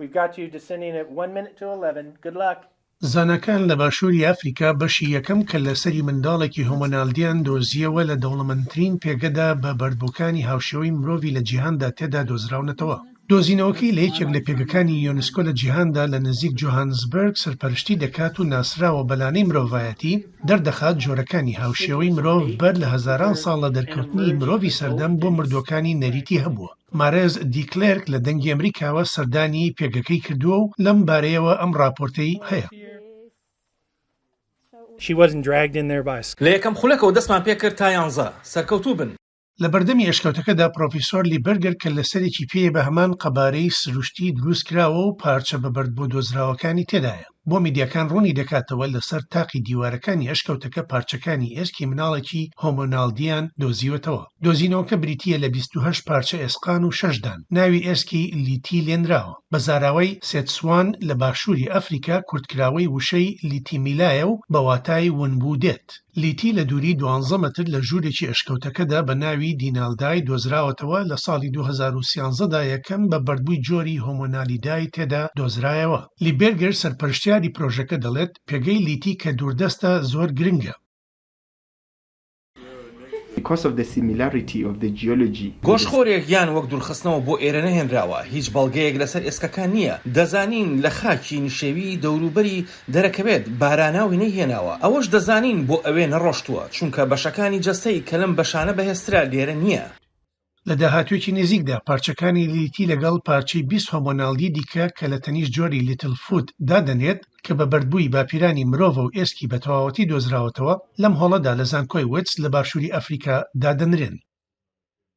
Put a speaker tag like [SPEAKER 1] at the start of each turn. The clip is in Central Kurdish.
[SPEAKER 1] We've got you descending at one minute to 11. Good luck.
[SPEAKER 2] زاناکان لە باشووری ئەفریکا بەشی یەکەم کەللەسەری منداڵێکی هۆمۆنالدیان دۆزییەوە لە دەوڵەمەندترین پێگەدا بە بەردبووکانی هاوشێوەی مرۆڤی لە جیهاندا تێدا دۆزراونەتەوە. دۆزینەوەکەی لە یەکێک لە پێگەکانی یۆنسکۆ لە جیهاندا لە نزیک جۆهانسبێرگ سەرپەرشتی دەکات و ناسراوە بە لانەی مرۆڤایەتی، دەردەخات جۆرەکانی هاوشێوەی مرۆڤ بەر لە هەزاران ساڵ لە دەرکەوتنی مرۆڤی سەردەم بۆ مردووەکانی نەریتی هەبووە. مارێز دی کلێرک لە دەنگی ئەمریکاوە سەردانی پێگەکەی کردووە و لەم بارەیەوە ئەم ڕاپۆرتەی هەیە.
[SPEAKER 3] لە یەکەم خولەکەوە دەستمان پێکرد تا یانزە. سەرکەوتوو بن.
[SPEAKER 2] لە بەردەمی ئەشکەوتەکەدا پرۆفیسۆر لیبەرگەر کەللەسەرێکی پێیە بە هەمان قەبارەی سروشتی دروست کراوە و پارچە بە بەردبووە دۆزراوەکانی تێدایە. بۆ میدیاکان ڕوونی دەکاتەوە لەسەر تاقی دیوارەکانی ئەشکەوتەکە پارچەکانی ئێسکی مناڵێکی هۆمۆنالدیان دۆزیوەتەوە. دۆزینەوەکە بریتییە لە 28 پارچە ئێسقان و شەش دان. ناوی ئێسکی لیتی لێنراوە. بە زاراوەی سێتسوان لە باشووری ئەفریکا کورتکراوەی وشەی لیتیمیلایە و بە واتای ونبوو دێت. لیتی لە دووری دوانزە مەتر لە ژوورێکی ئەشکەوتەکەدا بە ناوی دینالدای دۆزراوەتەوە، لە ساڵی 2013 دا یەکەم بە بەردبووی جۆری هۆمۆنالیدای تێدا دۆزرایەوە. لیبێرگەر سەرپەرشتیاری پرۆژەکە دەڵێت، پێگەی لیتی کە دووردەستە زۆر گرنگە.
[SPEAKER 4] Because of the similarity of the geology to the.
[SPEAKER 3] گۆشتخۆرێک یان وەک دوورخستنەوە بۆ ئێرە نەهێنراوە، هیچ بەڵگەیەک لەسەر ئێسکەکان نییە، دەزانین لە خاکی نشێوی دەوروبەری دەرەکەوێت باراناوی نەیهێناوە، ئەوەش دەزانین بۆ ئەوێ نەڕۆشتووە، چونکە بەشەکانی جەستەی کە لەم بەشانە بەهێزترە لێرە نییە.
[SPEAKER 2] لە داهاتوویەکی نزیکدا پارچەکانی لیتی لەگەڵ پارچەی 20 هۆمۆنالدی دیکە کە لە تەنیشت جۆری لیتل فوت دادەنرێت کە بە بەردبووی باپیرانی مرۆڤە و ئێسکی بە تەواوەتی دۆزراوەتەوە، لەم هۆڵەدا لە زانکۆی وتس لە باشووری ئەفریکا دادەنرێن.